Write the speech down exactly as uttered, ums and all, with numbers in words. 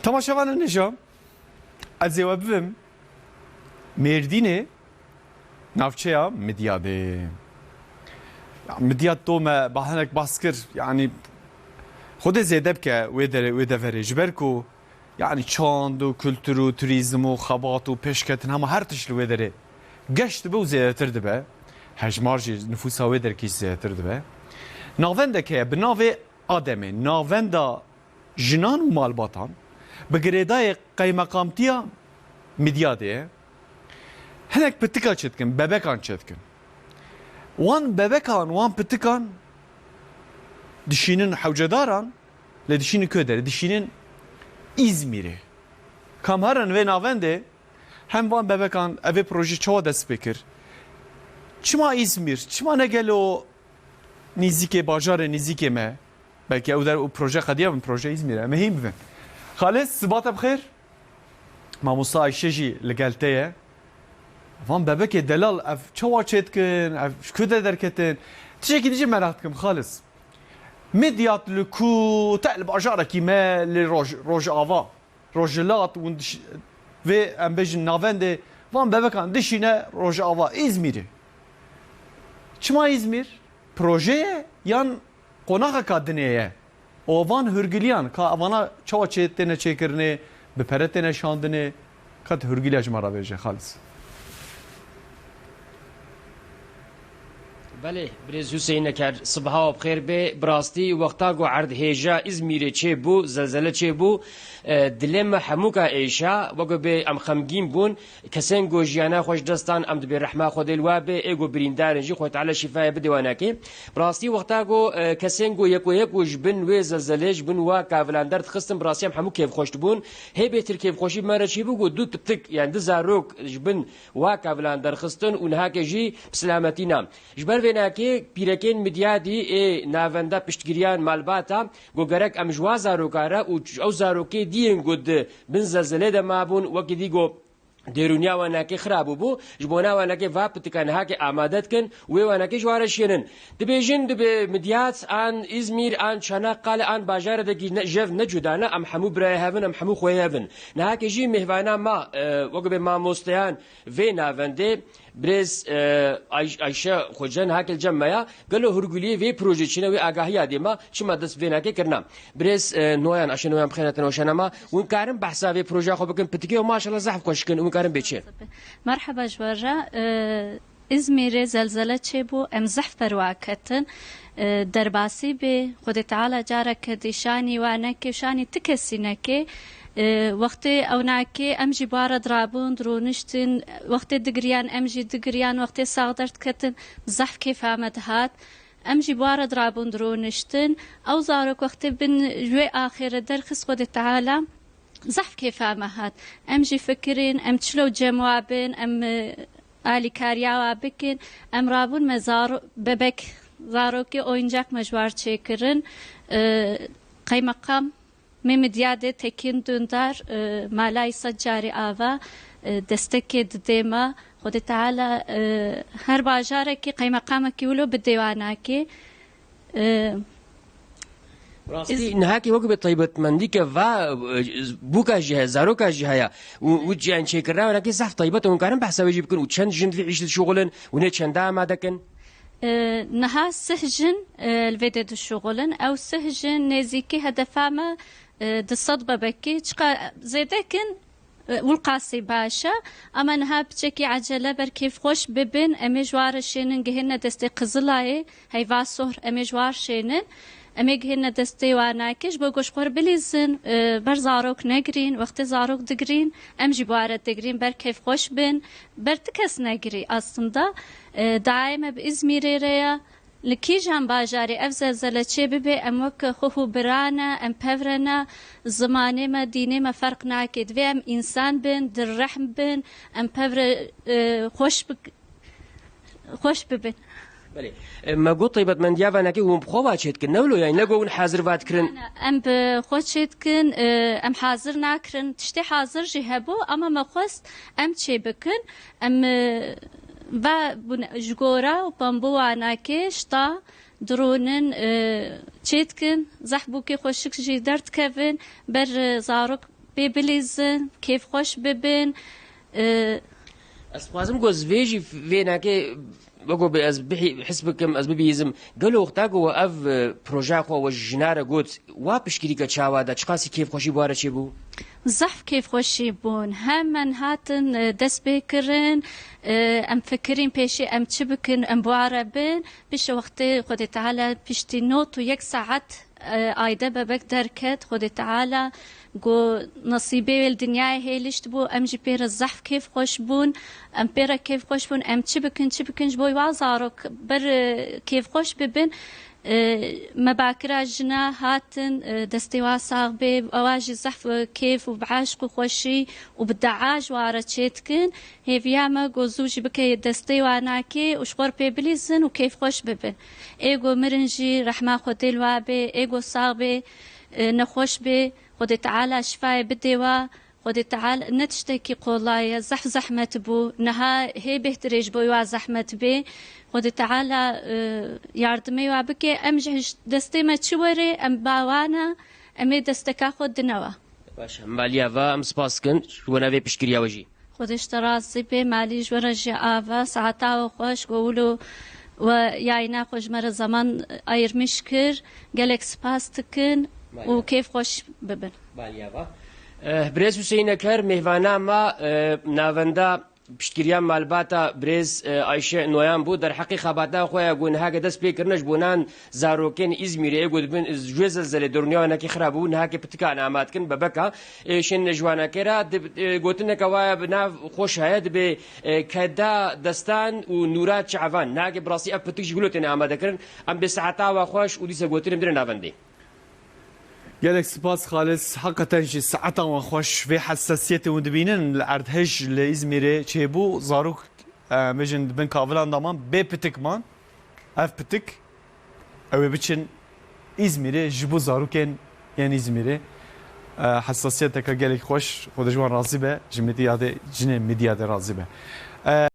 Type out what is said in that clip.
Temaşevanên hêja, ez ê we bibim Mêrdînê, navçeya Midyadê. Ya, Midyad to me bahinek bas kir, yanî Xwedê zêde bike wê derê, wê deverê. Ji ber ku, yanî çand û kultur û turîzm û xebat û pêşketin hema her tişt li wê derê geş dibe û zêdetir dibe. Hejmar jî nifûsa wê derkî jî zêdetir dibe. Navendek heye bi navê Ademê, navenda jinan û malbatan, bi girêdayê qeymeqamtiya Midyadê ye. Hinek pitika çêdikin, bebekan çêdikin. Wan bebekan, wan pitikan dişînin hewcedaran, lê dişînin ku derê, dişînin Îzmîrê. Kam herin vê navendê, hem van bebekan, ev ê proje çawa dest pê kir? Çima Îzmîr? Çima ne gelo nîzîkê, bajarê nîzîkê me? Belkî ew der û proje qediya bin, proje Îzmîr e. Em ê hîn bibin. Xalis, sibata bi xêr. Mamosta Ayşe jî li gel te ye. Van bebekê delal, ev çawa çêdikin, ev ji ku de derketin? Tiştekî din jî meraq dikim, Xalis. Midyad li ku, te li bajarekî me, li Roj-, Rojava, Rojhilat, hûn diş-, vê em bêjin navendê, van bebekan dişîne Rojava, Îzmîrê. Çima Îzmîr? Proje ye yan qonaxeka dinê ye? Û van hûrgiliyan, ka evana çawa çê-, têne çêkirinê, bi pere têne şandinê, ka tu hûrgiliya ji me re bêje, Xalis. Belê, birêz Huseyîn Eker, sibaha we bi xêr bê. Bi rastî, wexta ku erd hêja Îzmîrê çêbû, zelzele çêbû, e, dilê me hemûka êşa, weke bê em xemgîn bûn. Kesên ku jiyana xwe ji dest dan, em dibê rehma Xwedê li we bê, ê ku birîndar in jî Xwedê Teala şîfayê bide wanakê. Bi rastî wexta ku, e, kesên ku yeko yeko ji bin wê zelzelê, ji bin wa kavilan derdixistin, bi rastî em hemû kêfxweş dibûn. Hê bêtir kêfxweşî bi me re çêbû ku du pitik, yani du zarok ji bin wa kavilan derxistin û nihake jî bi silametî ne. Ji ber vê nakê pîrekên Midyadî ê navenda piştgiriyan malbata ku gerek em ji wa zaroka re û ew zarokê diyên ku di bin zelzelê de mabûn, wekî dî ku dêrûniya we nakê xira bûbû, ji bona we nakê va pitika nihakê amade dikin, wê we nakê ji wa re şênin. Dibêjin, dibe Midyat, an Îzmîr, an Çanakkale, an bajaredekî ne, jev ne cuda ne, em hemû birayê hev in, em hemû xweyê hev in. Nihakê jî mêhvana ma, e, wek bê mamosteyan vê navendê, birêz, e, Ay-, Ayşe Xoce nihakê li cem me ya. Gelo hûrguliyê vê projê çi ne, wê agahiya dê ma, çima dest vê nakê kirina? Birêz, e, Noyan, Ayşe Noyan, bi xêr hatin, weşana ma. Hûn karin behsa vê projeya xwe bikin, pitikê û maşallah zehf xweş dikin, hûn karin bê çi? Merheba ji we re. E, Îzmîrê zelzele çêbû, em zehf perwa ketin. E, derbasî bê, Xwedê Teala careke dî şanî we neke, şanî ti kesî neke. E, wextê ew nake, em jî bi we re dirabûn, dirûniştin. Wextê digiriyan, em jî digiriyan. Wextê sax derdiketin, zehf kêfa me dihat. Em jî bi we re dirabûn, dirûniştin. Ew zarok wextê bin ji wê axê re derxist, Xwedê Teala zehf kêfa me hat. Em jî fikirîn, em çilo cem wa bin, em, e, alîkariya wa bikin. Em rabûn me zaro-, bebek, zarokê oyuncak me ji war çêkirin. E, qeymeqam mê Midyadê Tekîn Dundar, e, malay sed carî ava, e, destekê didê me. Xwedê Teala, e, her bajarekî qeymeqamekî wilo bidê wanakê. E, Rastî, nihakê wek bi taybetmendî ke va, e, bûka jî heye, zaroka jî heye. Û, û ciyên çêkirina wênakê zehf taybet e, hûn karin behsa wê jî bikin û çend jin di vî îşî dişuxulin, hûn ê çenda amade kin? E, niha sih jin, e, li vê de dişuxulin. Ew sih jin nêzîkî hedefa me, e, du sed bebekî. Çiqa zêde kin, e, wilqasî baş e. Ama niha piçekî ecele ber kêfxweş bibin. Em ê ji wa re şênin gihîne destê Qizilayê. Heyva sohr em ê ji war şênin. Em ê gihîne destê wanakê ji bo ku ji xwe re bilîzin, e, ber zarok negirîn. Wextê zarok digirîn, em jî bi wa re digirîn. Ber kêfxweş bin. Ber ti kes negirî aslında. E, dayê me bi Îzmîrê re ye. Li kîjan bajarê ev zelzele çê bibe, em wek xwe hû birane, em pev re ne, zimanê me, dînê me ferq nake. Divê em însan bin, dilrehm bin, em pev re, e, xweş bik-, xweş bibin. Belê. E, me got taybetmendiya venekê hûn bi xwe va çêdikin, ne wilo? Yani ne got hûn hazir va dikirin? Ne, ne, em bi xwe çêdikin, e, em hazir nakirin. Tiştê hazir jî hebû, ama me xwest em çê bikin. Em, e, va bûne, ji gora û pembo wanakê, şta, dirûnin, e, çêdikin. Zehf bûkê xweşik jî derdikevin. Ber, e, zarok pê bilîzin, kêfxweş bibin. E, Ez dixwazim ku ez vê jî vê nake, weko bi ez bihî-, his bikim, ez bibîzim. Gelo wexta ku we ev, e, projeya xwe we ji jina re got, wa piştgirîke çawa da, çiqasî kêfxweşî bi we re çêbû? Zehf kêfxweşî bûn. Hemen hatin, e, dest pê kirin, e, em fikirîn pêşî em çi bikin, em bi we re bin. Piştî wextê Xwedê Teala piştî not û yek saet, e, Ayde bebek derket. Xwedê Teala got, nesîbê wê li dinyayê hêlişt bû, em jî pê re zehf kêfxweş bûn. Em pê re kêfxweş bûn, em çi bikin, çi bikin, ji bo wa zarok ber, e, kêfxweş bibin. E, me bakira jina hatin, e, destê wa sax bê, ewa jî zehf, e, kêf û bi eşq û xweşî û bi dua ji wa re çêdikin. Hêviya me ku zû jî bike destê wa nake û ji xwe re pê bilîzin û kêfxweş bibin. Ê ku mirin jî rehma Xwedê li wa bê, ê ku sax bê, e, nexweş bê, Xwedê Teala şifayê bidê wa. Xwedê Teala ne tiştekî qolay e, zehf zehmet bû. Niha hê bêhtirê ji bo wa zehmet bê. Xwedê Teala, e, yardimê wa bike. Em ji destê me çi were, em ba wan e, em ê desteka xwe dine wa. Baş e, maliya va em spas dikin ji bona vê piştgiriya we jî. Xwedê ji te razî bê, malî ji we re jî ava, saeta we xweş, ku wilo we yayîna xwe ji me re zaman ayırmış kir. Gelek spas dikin û Maliya. Kêfxweş bibin. Maliya va. Eh, Birêz Huseyîn Eker, mêvana me, eh, navenda piştgiriya malbata birêz, eh, Ayşe Noyan bû. Derheqê xebata xwe ya ku nihake dest pê kirine ji bo nan zarokên Îzmîrê ê ku dibin ji wê zelzelê derûniya wan hinekî xirab bû, nihake pitika em amad dikin, bebeka. Ê, şên ji wan nake re, dib-, ê, gotineke waya bi nav xweş heye, dibê, ê, keda destan û nûra çavan. Nihake bi rastî ev pitik jî wilo têne amadekirin. Em bê saeta we xweş û dîsa gotinê bidine navendê. Gelek spas Xalis. Heqeten jî saeta wan xweş. Vê hessasiyetê hûn dibînin li erdhej li Îzmîrê çêbû. Zarok, e, em bêjin di bin kavilan de man, bê pitik man. Ev pitik, ew ê biçin Îzmîrê ji bo zarokên yên Îzmîrê. E, hessasiyeteke gelek xweş. Xwedê ji wan razî be. Ji Midyadê, jinê Midyadê razî be. E,